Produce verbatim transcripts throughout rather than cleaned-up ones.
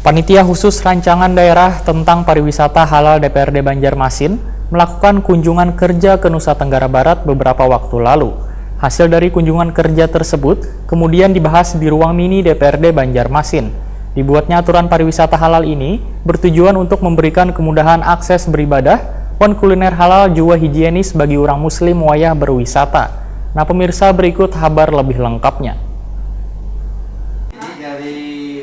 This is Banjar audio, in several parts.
Panitia Khusus Rancangan Daerah tentang Pariwisata Halal D P R D Banjarmasin melakukan kunjungan kerja ke Nusa Tenggara Barat beberapa waktu lalu. Hasil dari kunjungan kerja tersebut kemudian dibahas di ruang mini D P R D Banjarmasin. Dibuatnya aturan pariwisata halal ini bertujuan untuk memberikan kemudahan akses beribadah wan kuliner halal jua higienis bagi urang muslim wayah berwisata. Nah, pemirsa, berikut habar lebih lengkapnya. Jadi dari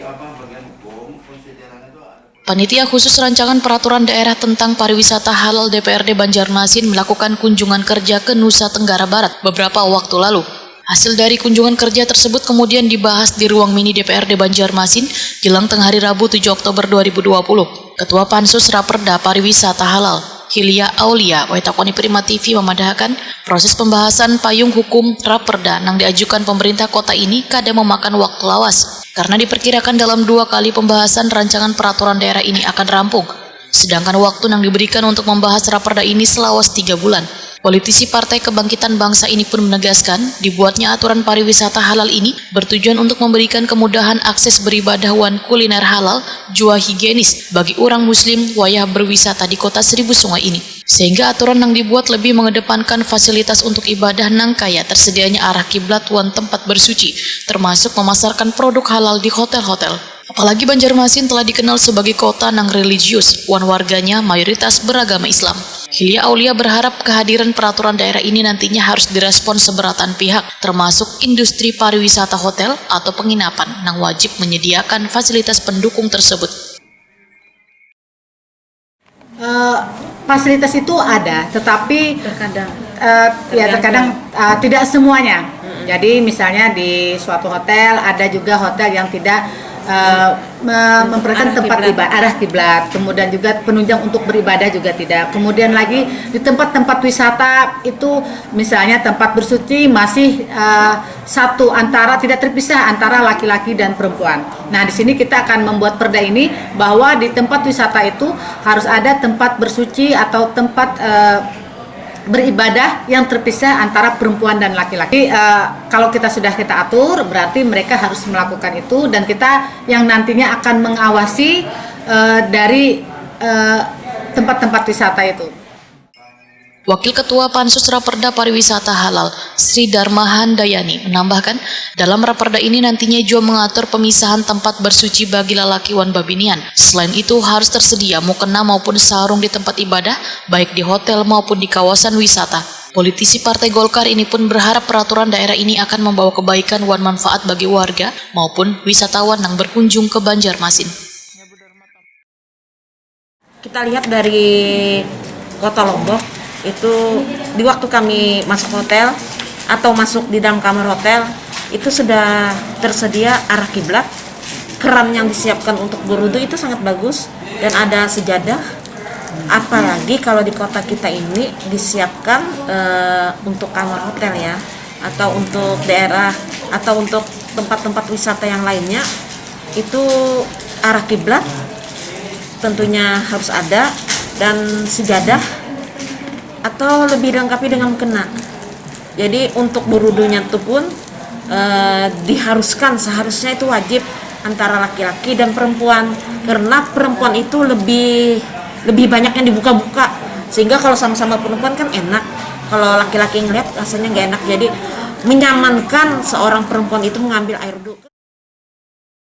apa bagian hukum konsideran itu ada Panitia Khusus Rancangan Peraturan Daerah tentang Pariwisata Halal D P R D Banjarmasin melakukan kunjungan kerja ke Nusa Tenggara Barat beberapa waktu lalu. Hasil dari kunjungan kerja tersebut kemudian dibahas di ruang mini D P R D Banjarmasin jelang tengah hari Rabu tujuh Oktober dua ribu dua puluh. Ketua Pansus Raperda Pariwisata Halal, Hilia Aulia, Waitakoni Prima T V memadahakan proses pembahasan payung hukum Raperda nang diajukan pemerintah kota ini kada memakan waktu lawas. Karena diperkirakan dalam dua kali pembahasan rancangan peraturan daerah ini akan rampung. Sedangkan waktu nang diberikan untuk membahas Raperda ini selawas tiga bulan. Politisi Partai Kebangkitan Bangsa ini pun menegaskan, dibuatnya aturan pariwisata halal ini bertujuan untuk memberikan kemudahan akses beribadah wan kuliner halal jua higienis bagi urang muslim wayah berwisata di Kota Seribu Sungai ini. Sehingga aturan nang dibuat lebih mengedepankan fasilitas untuk ibadah nang kaya tersedianya arah kiblat wan tempat bersuci, termasuk memasarkan produk halal di hotel-hotel. Apalagi Banjarmasin telah dikenal sebagai kota nang religius, wan warganya mayoritas beragama Islam. Hilia Aulia berharap kehadiran peraturan daerah ini nantinya harus direspon seberatan pihak, termasuk industri pariwisata hotel atau penginapan nang wajib menyediakan fasilitas pendukung tersebut. Eh, fasilitas itu ada, tetapi terkadang eh, ya terkadang eh, tidak semuanya. Jadi misalnya di suatu hotel ada juga hotel yang tidak eh, me- memperhatikan Arah tempat kiblat. iba- arah kiblat, kemudian juga penunjang untuk beribadah juga tidak. Kemudian lagi di tempat-tempat wisata itu misalnya tempat bersuci masih eh, satu antara tidak terpisah antara laki-laki dan perempuan. Nah, di sini kita akan membuat perda ini bahwa di tempat wisata itu harus ada tempat bersuci atau tempat eh, beribadah yang terpisah antara perempuan dan laki-laki. Eh, kalau kita sudah kita atur, berarti mereka harus melakukan itu dan kita yang nantinya akan mengawasi eh, dari eh, tempat-tempat wisata itu. Wakil Ketua Pansus Raperda Pariwisata Halal, Sri Dharma Handayani, menambahkan, dalam raperda ini nantinya jua mengatur pemisahan tempat bersuci bagi lalaki wan babinian. Selain itu, harus tersedia mukena maupun sarung di tempat ibadah, baik di hotel maupun di kawasan wisata. Politisi Partai Golkar ini pun berharap peraturan daerah ini akan membawa kebaikan wan manfaat bagi warga maupun wisatawan yang berkunjung ke Banjarmasin. Kita lihat dari Kota Lombok itu, di waktu kami masuk hotel atau masuk di dalam kamar hotel, itu sudah tersedia arah kiblat, keran yang disiapkan untuk berwudu itu sangat bagus, dan ada sejadah. Apalagi kalau di kota kita ini disiapkan eh, untuk kamar hotel ya, atau untuk daerah atau untuk tempat-tempat wisata yang lainnya, itu arah kiblat tentunya harus ada, dan sejadah atau lebih dilengkapi dengan mukena. Jadi untuk berwudunya itu pun eh, diharuskan, seharusnya itu wajib antara laki-laki dan perempuan, karena perempuan itu lebih lebih banyak yang dibuka-buka, sehingga kalau sama-sama perempuan kan enak, kalau laki-laki ngeliat rasanya nggak enak. Jadi menyamankan seorang perempuan itu mengambil air wudhu.